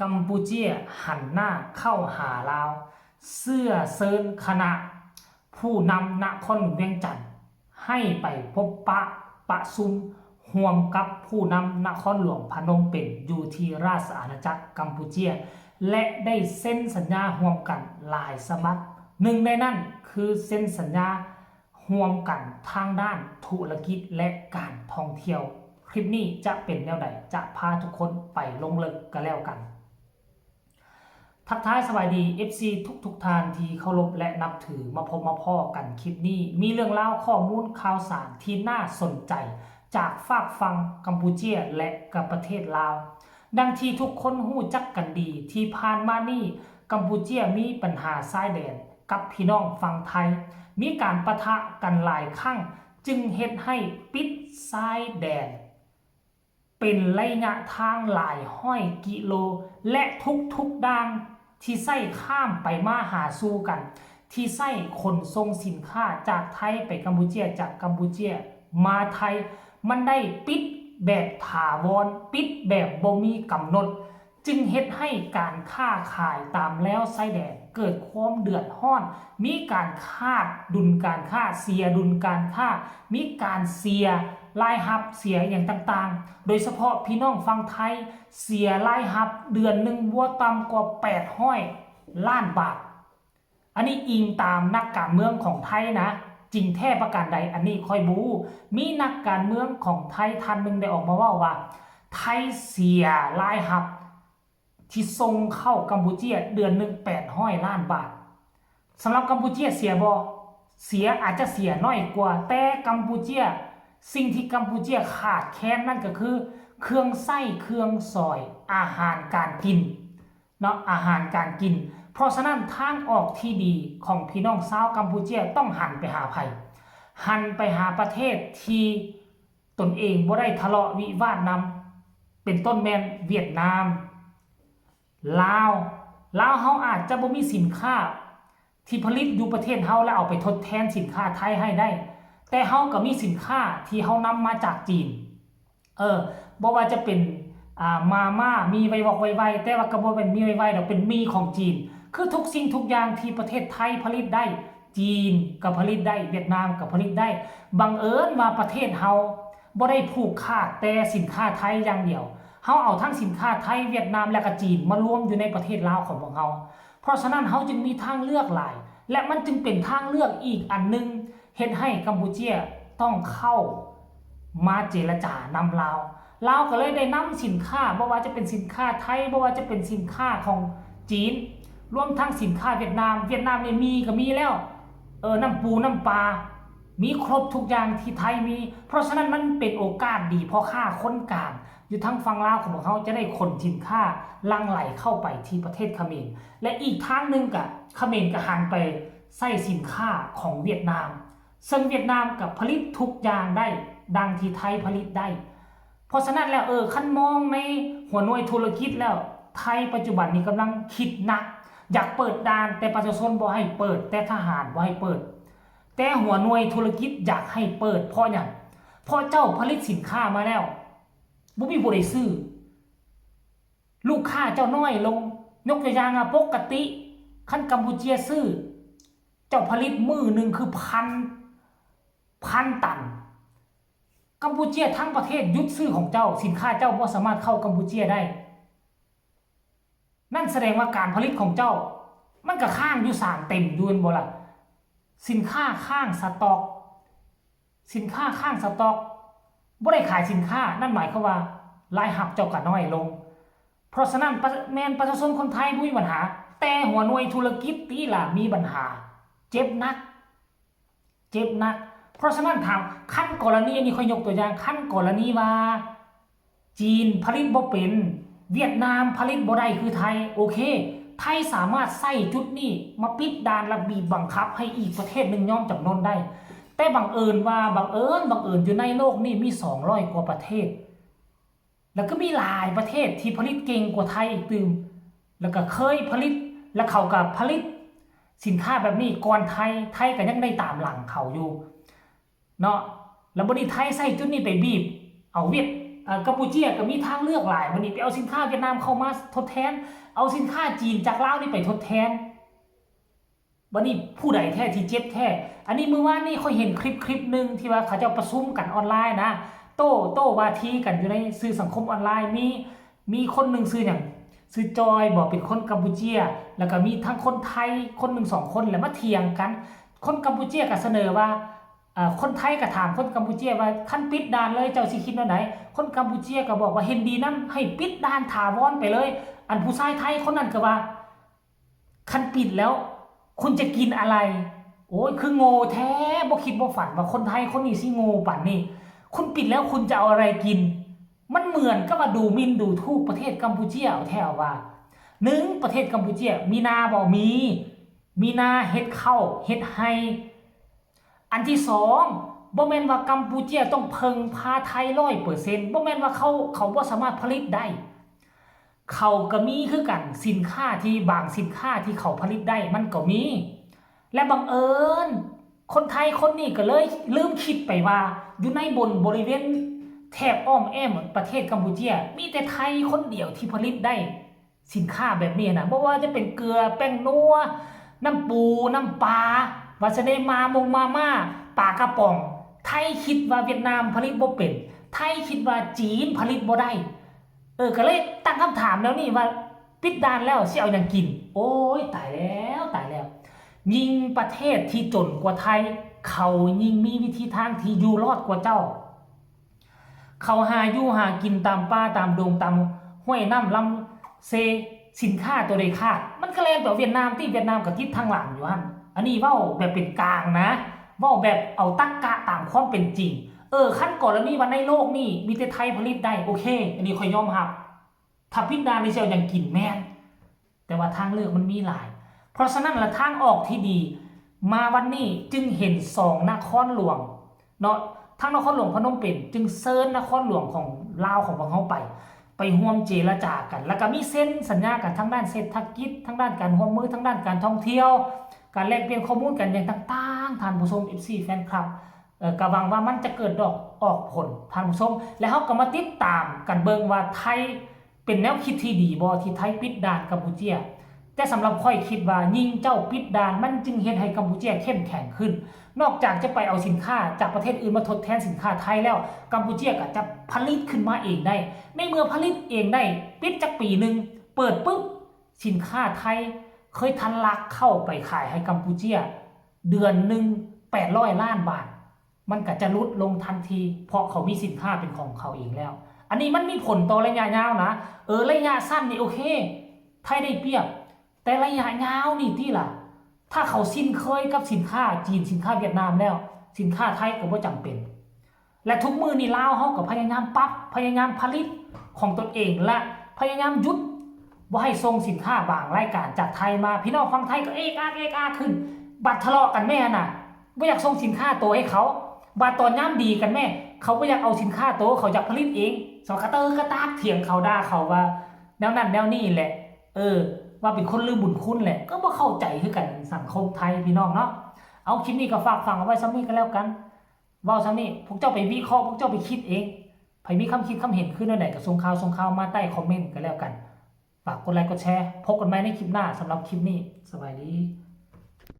ກຳປູເຈຍຫັນໜ້າເຂົ້າຫາລາວ, ເຊື້ອເຊີນຄະນະຜູ້ນຳນະຄອນຫຼວງວຽງຈັນ ໃຫ້ໄປພົບປະປະຊຸມຮ່ວມກັບຜູ້ນຳນະຄອນຫຼວງພະນົມເປັນ ຢູ່ທີ່ລາຊະອານາຈັກກຳປູເຈຍ ແລະ ໄດ້ເຊັນສັນຍາຮ່ວມກັນຫຼາຍສະບັບ. ໜຶ່ງໃນນັ້ນຄືເຊັນສັນຍາຮ່ວມກັນທາງດ້ານທຸລະກິດ ແລະ ການທ່ອງທ່ຽວ. ຄລິບນີ້ຈະເປັນແນວໃດ ຈະພາທຸກຄົນໄປລົງເລິກກັນແລ້ວກັນ. ທັກທາຍສະບາຍດີ ເອັຟຊີ ທຸກໆທ່ານທີ່ເຄົາລົບ ແລະ ນັບຖື. ມາພົບມາພໍ້ກັນຄລິບນີ້ ມີເລື່ອງລາວ, ຂໍ້ມູນ, ຂ່າວສານທີ່ໜ້າສົນໃຈຈາກຟາກຝັ່ງກຳປູເຈຍ ແລະ ກັບປະເທດລາວ. ດັ່ງທີ່ທຸກຄົນຮູ້ຈັກກັນດີ, ທີ່ຜ່ານມານີ້ ກຳປູເຈຍມີບັນຫາຊາຍແດນກັບພີ່ນ້ອງຝັ່ງໄທ, ມີການປະທະກັນຫຼາຍຄັ້ງ, ຈຶ່ງເຮັດໃຫ້ປິດຊາຍແດນ ເປັນໄລຍະທາງຫຼາຍຮ້ອຍກິໂລ ແລະ ທຸກໆດ່ານທີ່ໃຊ້ຂ້າມໄປມາຫາສູ່ກັນ, ທີ່ໃຊ້ຂົນສົ່ງສິນຄ້າຈາກໄທໄປກຳປູເຈຍ, ຈາກກຳປູເຈຍມາໄທ, ມັນໄດ້ປິດແບບຖາວອນ, ປິດແບບບໍ່ມີກຳນົດ. ຈຶ່ງເຮັດໃຫ້ການຄ້າຂາຍຕາມແລວຊາຍແດນເກີດຄວາມເດືອດຮ້ອນ, ມີການຂາດດຸນການຄ້າ, ເສຍດຸນການຄ້າ, ມີການເສຍລາຍຮັບ, ເສຍອີ່ຫຍັງຕ່າງໆ. ໂດຍສະເພາະພີ່ນ້ອງຝັ່ງໄທເສຍລາຍຮັບເດືອນໜຶ່ງບໍ່ຕ່ຳກວ່າແປດຮ້ອຍລ້ານບາດ. ອັນນີ້ອີງຕາມນັກການເມືອງຂອງໄທນະ, ຈິງແທ້ປະການໃດ ອັນນີ້ຂ້ອຍບໍ່ຮູ້. ມີນັກການເມືອງຂອງໄທທ່ານໜຶ່ງໄດ້ອອກມາເວົ້າວ່າ ໄທເສຍລາຍຮັບທີ່ສົ່ງເຂົ້າກຳປູເຈຍເດືອນໜຶ່ງແປດຮ້ອຍລ້ານບາດ. ສຳລັບກຳປູເຈຍເສຍບໍ່? ເສຍ, ອາດຈະເສຍໜ້ອຍກວ່າ, ແຕ່ກຳປູເຈຍ, ສິ່ງທີ່ກຳປູເຈຍຂາດແຄນນັ້ນກໍຄືເຄື່ອງໃຊ້ເຄື່ອງສອຍ, ອາຫານການກິນ. ເນາະ ອາຫານການກິນ. ເພາະສະນັ້ນ ທາງອອກທີ່ດີຂອງພີ່ນ້ອງຊາວກຳປູເຈຍຕ້ອງຫັນໄປຫາໃຜ? ຫັນໄປຫາປະເທດທີ່ຕົນເອງບໍ່ໄດ້ທະເລາະວິວາດນຳ, ເປັນຕົ້ນແມ່ນຫວຽດນາມ, ລາວ. ລາວເຮົາອາດຈະບໍ່ມີສິນຄ້າທີ່ຜະລິດຢູ່ປະເທດເຮົາ ແລ້ວເອົາໄປທົດແທນສິນຄ້າໄທໃຫ້ໄດ້, ແຕ່ເຮົາກໍມີສິນຄ້າທີ່ເຮົານຳມາຈາກຈີນ. ເອີ ບໍ່ວ່າຈະເປັນ ອ່າ ມາມ່າ ມີໄວວອກໄວໄວ ແຕ່ວ່າກໍບໍ່ແມ່ນມີໄວໄວດອກ ເປັນມີຂອງຈີນ. ຄືທຸກສິ່ງທຸກຢ່າງທີ່ປະເທດໄທຜະລິດໄດ້ ຈີນກໍຜະລິດໄດ້ ຫວຽດນາມກໍຜະລິດໄດ້. ບັງເອີນວ່າປະເທດເຮົາບໍ່ໄດ້ຜູກຂາດແຕ່ສິນຄ້າໄທຢ່າງດຽວ, ເຮົາເອົາທັງສິນຄ້າໄທ ຫວຽດນາມ ແລະກໍຈີນມາລວມຢູ່ໃນປະເທດລາວຂອງພວກເຮົາ. ເພາະສະນັ້ນ ເຮົາຈຶ່ງມີທາງເລືອກຫຼາຍ ແລະ ມັນຈຶ່ງເປັນທາງເລືອກອີກອັນໜຶ່ງ ເຮັດໃຫ້ກຳປູເຈຍຕ້ອງເຂົ້າມາເຈລະຈານຳລາວ. ລາວກໍເລີຍໄດ້ນຳສິນຄ້າ, ບໍ່ວ່າຈະເປັນສິນຄ້າໄທ, ບໍ່ວ່າຈະເປັນສິນຄ້າຂອງຈີນ, ລວມທັງສິນຄ້າຫວຽດນາມ. ຫວຽດນາມນີ້ໝີ່ກໍມີແລ້ວ, ເອີ, ນ້ຳປູນ້ຳປາ, ມີຄົບທຸກຢ່າງທີ່ໄທມີ. ເພາະສະນັ້ນ ມັນເປັນໂອກາດດີ, ພໍ່ຄ້າຄົນກາງຢູ່ທາງຝັ່ງລາວຂອງພວກເຮົາຈະໄດ້ຂົນສິນຄ້າຫຼັ່ງໄຫຼເຂົ້າໄປທີ່ປະເທດຂະເໝນ. ແລະ ອີກທາງໜຶ່ງກະ ຂະເໝນກະຫັນໄປໃຊ້ສິນຄ້າຂອງຫວຽດນາມ, ເຊິ່ງຫວຽດນາມກະຜະລິດທຸກຢ່າງໄດ້ ດັ່ງທີ່ໄທຜະລິດໄດ້. ເພາະສະນັ້ນແລ້ວ ເອີ ຄັນມອງໃນຫົວໜ່ວຍທຸລະກິດແລ້ວ ໄທປັດຈຸບັນນີ້ກຳລັງຄິດໜັກ ຢາກເປີດດ່ານ, ແຕ່ປະຊາຊົນບໍ່ໃຫ້ເປີດ, ແຕ່ທະຫານບໍ່ໃຫ້ເປີດ, ແຕ່ຫົວໜ່ວຍທຸລະກິດຢາກໃຫ້ເປີດ. ເພາະຫຍັງ? ເພາະເຈົ້າຜະລິດສິນຄ້າມາແລ້ວ ບໍ່ມີຜູ້ໃດຊື້. ລູກຄ້າເຈົ້ານ້ອຍລົງ. ຍົກຕົວຢ່າງວ່າ ປົກກະຕິ ຄັນກຳປູເຈຍຊື້ ເຈົ້າຜະລິດມື້ໜຶ່ງຄືພັນ ພັນຕັນ. ກຳປູເຈຍທັງປະເທດຢຸດຊື້ຂອງເຈົ້າ, ສິນຄ້າເຈົ້າບໍ່ສາມາດເຂົ້າກຳປູເຈຍໄດ້. ນັ້ນສະແດງວ່າການຜະລິດຂອງເຈົ້າ ມັນກະຄ້າງຢູ່ສານເຕັມຢູ່ແມ່ນບໍ່ລະ? ສິນຄ້າຄ້າງສະຕັອກ, ສິນຄ້າຄ້າງສະຕັອກ ບໍ່ໄດ້ຂາຍສິນຄ້າ, ນັ້ນໝາຍຄວາມວ່າລາຍຮັບເຈົ້າກະນ້ອຍລົງ. ເພາະສະນັ້ນ ປະ ແມ່ນປະຊາຊົນຄົນໄທບໍ່ມີບັນຫາ, ແຕ່ຫົວໜ່ວຍທຸລະກິດຕິລະມີບັນຫາ, ເຈັບໜັກ. ເຈັບໜັກ. ເພາະສະນັ້ນ ຖ້າຄັນກໍລະນີ ອັນນີ້ຂ້ອຍຍົກຕົວຢ່າງ, ຄັນກໍລະນີວ່າຈີນຜະລິດບໍ່ເປັນ, ຫວຽດນາມຜະລິດບໍ່ໄດ້ຄືໄທ, ໂອເຄ ໄທສາມາດໃຊ້ຈຸດນີ້ມາປິດດ່ານ ແລະ ບີບບັງຄັບໃຫ້ອີກປະເທດໜຶ່ງຍອມຈຳນົນໄດ້. ແຕ່ບັງເອີນວ່າ ບັງເອີນ ບັງເອີນ ຢູ່ໃນໂລກນີ້ມີສອງຮ້ອຍກວ່າປະເທດ ແລ້ວກໍມີຫຼາຍປະເທດທີ່ຜະລິດເກັ່ງກວ່າໄທອີກຕື່ມ ແລ້ວກໍເຄີຍຜະລິດ ແລ້ວເຂົາກໍຜະລິດສິນຄ້າແບບນີ້ກ່ອນໄທ, ໄທກໍຍັງໄດ້ຕາມຫຼັງເຂົາຢູ່ເນາະ. ແລ້ວບັດນີ້ໄທໃຊ້ຈຸດນີ້ໄປບີບເອົາຫວຽດ ເອີ ກຳປູເຈຍກໍມີທາງເລືອກຫຼາຍ ບັດນີ້ໄປເອົາສິນຄ້າຫວຽດນາມເຂົ້າມາທົດແທນ ເອົາສິນຄ້າຈີນຈາກລາວນີ້ໄປທົດແທນ ບັດນີ້ຜູ້ໃດແທ້ທີ່ເຈັບແທ້? ອັນນີ້ມື້ວານນີ້ຂ້ອຍເຫັນຄລິບຄລິບໜຶ່ງທີ່ວ່າເຂົາເຈົ້າປະຊຸມກັນອອນລາຍນະ ໂຕ້ ໂຕ້ວາທີກັນຢູ່ໃນສື່ສັງຄົມອອນລາຍ ມີ ມີຄົນໜຶ່ງຊື່ຫຍັງ ຊື່ຈອຍບໍ ເປັນຄົນກຳປູເຈຍ ແລ້ວກໍມີທັງຄົນໄທຄົນໜຶ່ງສອງຄົນ ແລ້ວມາຖຽງກັນ ຄົນກຳປູເຈຍກໍສະເໜີວ່າ ເອີ ຄົນໄທກໍຖາມຄົນກຳປູເຈຍວ່າ ຄັນປິດດ່ານເລີຍເຈົ້າຊິຄິດແນວໃດ? ຄົນກຳປູເຈຍກໍບອກວ່າເຫັນດີນຳ ໃຫ້ປິດດ່ານຖາວອນໄປເລີຍ ອັນຜູ້ຊາຍໄທຄົນນັ້ນກໍວ່າ ຄັນປິດແລ້ວຄຸນຈະກິນອະໄລ? ໂອ້ຍ ຄືໂງ່ແທ້ ບໍ່ຄິດບໍ່ຝັນວ່າຄົນໄທຄົນນີ້ຊິໂງ່ປານນີ້ ຄຸນປິດແລ້ວຄຸນຈະເອົາອະໄລກິນ? ມັນເໝືອນກັບວ່າດູໝິ່ນດູຖູກປະເທດກຳປູເຈຍເອົາແທ້ເອົາວ່າ ໜຶ່ງ ປະເທດກຳປູເຈຍມີນາບໍ່? ມີ ມີນາເຮັດເຂົ້າເຮັດໄຮ່ ອັນທີສອງ ບໍ່ແມ່ນວ່າກຳປູເຈຍຕ້ອງເພິ່ງພາໄທຮ້ອຍເປີເຊັນ ບໍ່ແມ່ນວ່າເຂົາ ເຂົາບໍ່ສາມາດຜະລິດໄດ້ ເຂົາກໍມີຄືກັນ ສິນຄ້າທີ່ ບາງສິນຄ້າທີ່ເຂົາຜະລິດໄດ້ມັນກໍມີ ແລະ ບັງເອີນຄົນໄທຄົນນີ້ກໍເລີຍລືມຄິດໄປວ່າ ຢູ່ໃນບົນ ບໍລິເວນແຖບອ້ອມແອ້ມປະເທດກຳປູເຈຍ ມີແຕ່ໄທຄົນດຽວທີ່ຜະລິດໄດ້ ສິນຄ້າແບບນີ້ນະ ບໍ່ວ່າຈະເປັນເກືອ ແປ້ງນົວ ນ້ຳປູ ນ້ຳປາ ວ່າຊະເດ ມາມົງມາມ່າ ປາກະປ໋ອງ ໄທຄິດວ່າຫວຽດນາມຜະລິດບໍ່ເປັນ ໄທຄິດວ່າຈີນຜະລິດບໍ່ໄດ້ ເອີ ກໍເລີຍຕັ້ງຄຳຖາມແນວນີ້ວ່າ ປິດດ່ານແລ້ວຊິເອົາຫຍັງກິນ? ໂອ້ຍ ຕາຍແລ້ວ ຕາຍແລ້ວ ຍິ່ງປະເທດທີ່ຈົນກວ່າໄທ ເຂົາຍິ່ງມີວິທີທາງທີ່ຢູ່ລອດກວ່າເຈົ້າ. ເຂົາຫາຢູ່ຫາກິນຕາມປ່າຕາມດົງ ຕາມຫ້ວຍນ້ຳລຳເຊ ສິນຄ້າໂຕໃດຂາດ ມັນກໍແລ່ນໄປຫວຽດນາມຕິ ຫວຽດນາມກໍຕິດທາງຫຼັງຢູ່ຫັ້ນ ອັນນີ້ເວົ້າແບບເປັນກາງນະ ເວົ້າແບບເອົາຕັກກະຕາມຄວາມເປັນຈິງ ເອີ ຄັນກໍລະນີວ່າໃນໂລກນີ້ມີແຕ່ໄທຜະລິດໄດ້ ໂອເຄ ອັນນີ້ຂ້ອຍຍອມຮັບ ຖ້າປິດດ່ານນີ້ຊິເອົາຫຍັງກິນ? ແມ່ນ ແຕ່ວ່າທາງເລືອກມັນມີຫຼາຍ ເພາະສະນັ້ນລະ ທາງອອກທີ່ດີ ມາວັນນີ້ຈຶ່ງເຫັນສອງນະຄອນຫຼວງເນາະ ທາງນະຄອນຫຼວງພະນົມເປັນຈຶ່ງເຊີນນະຄອນຫຼວງຂອງລາວຂອງພວກເຮົາໄປ ໄປຮ່ວມເຈລະຈາກັນ ແລ້ວກໍມີເຊັນສັນຍາກັນທາງດ້ານເສດຖະກິດ ທາງດ້ານການຮ່ວມມື ທາງດ້ານການທ່ອງທ່ຽວ ການແລກປ່ຽນຂໍ້ມູນກັນຫຍັງຕ່າງໆ ທ່ານຜູ້ຊົມ ເອັຟຊີ ແຟນຄລັບ ເອີ ກໍຫວັງວ່າມັນຈະເກີດດອກອອກຜົນ ທ່ານຜູ້ຊົມ ແລະ ເຮົາກໍມາຕິດຕາມກັນເບິ່ງວ່າໄທ ເປັນແນວຄິດທີ່ດີບໍ່ທີ່ໄທປິດດ່ານກຳປູເຈຍ? ແຕ່ສຳລັບຂ້ອຍຄິດວ່າ ຍິ່ງເຈົ້າປິດດ່ານ ມັນຈຶ່ງເຮັດໃຫ້ກຳປູເຈຍເຂັ້ມແຂງຂຶ້ນ. ນອກຈາກຈະໄປເອົາສິນຄ້າຈາກປະເທດອື່ນມາທົດແທນສິນຄ້າໄທແລ້ວ, ກຳປູເຈຍກໍຈະຜະລິດຂຶ້ນມາເອງໄດ້. ໃນເມື່ອຜະລິດເອງໄດ້, ປິດຈັກປີໜຶ່ງ, ເປີດປຶບ, ສິນຄ້າໄທເຄີຍທະລັກເຂົ້າໄປຂາຍໃຫ້ກຳປູເຈຍ ເດືອນໜຶ່ງແປດຮ້ອຍລ້ານບາດ. ມັນກໍຈະຫຼຸດລົງທັນທີ ເພາະເຂົາມີສິນຄ້າເປັນຂອງເຂົາເອງແລ້ວ. ອັນນີ້ມັນມີຜົນຕໍ່ໄລຍະຍາວນະ. ເອີ ໄລຍະສັ້ນນີ້ໂອເຄ ໄທໄດ້ປຽບ, ແຕ່ໄລຍະຍາວນີ້ຕິລະ? ຖ້າເຂົາຊິນເຄີຍກັບສິນຄ້າຈີນ, ສິນຄ້າຫວຽດນາມແລ້ວ, ສິນຄ້າໄທກໍບໍ່ຈຳເປັນ. ແລະ ທຸກມື້ນີ້ລາວເຮົາກໍພະຍາຍາມປັບ, ພະຍາຍາມຜະລິດຂອງຕົນເອງ ແລະ ພະຍາຍາມຢຸດບໍ່ໃຫ້ສົ່ງສິນຄ້າບາງລາຍການຈາກໄທມາ. ພີ່ນ້ອງຝັ່ງໄທກໍເອກອາກເອກອາກຂຶ້ນ. ບັດທະເລາະກັນແມ່ຫັ້ນນະ ບໍ່ຢາກສົ່ງສິນຄ້າໂຕໃຫ້ເຂົາ, ບາດຕອນຍາມດີກັນແມ້ ເຂົາບໍ່ຢາກເອົາສິນຄ້າໂຕ, ເຂົາຢາກຜະລິດເອງ. ສອກກະເຕີກະຕາກຖຽງເຂົາ, ດ່າເຂົາວ່າແນວນັ້ນແນວນີ້ແຫຼະ, ເອີ ວ່າເປັນຄົນລືມບຸນຄຸນແຫຼະ. ກໍບໍ່ເຂົ້າໃຈຄືກັນ ສັງຄົມໄທພີ່ນ້ອງເນາະ. ເອົາ ຄລິບນີ້ກໍຝາກຝັງເອົາໄວ້ສ່ຳນີ້ກໍແລ້ວກັນ. ເວົ້າສ່ຳນີ້, ພວກເຈົ້າໄປວິເຄາະ, ພວກເຈົ້າໄປຄິດເອງ. ໃຜມີຄຳຄິດຄຳເຫັນຄືແນວໃດກໍສົ່ງຂ່າວ, ສົ່ງຂ່າວມາໃຕ້ຄອມເມັນກໍແລ້ວກັນ. ຝາກກົດໄລກົດແຊ, ພົບກັນໃໝ່ໃນຄລິບໜ້າ. ສຳລັບຄລິບນີ້ ສະບາຍດີ.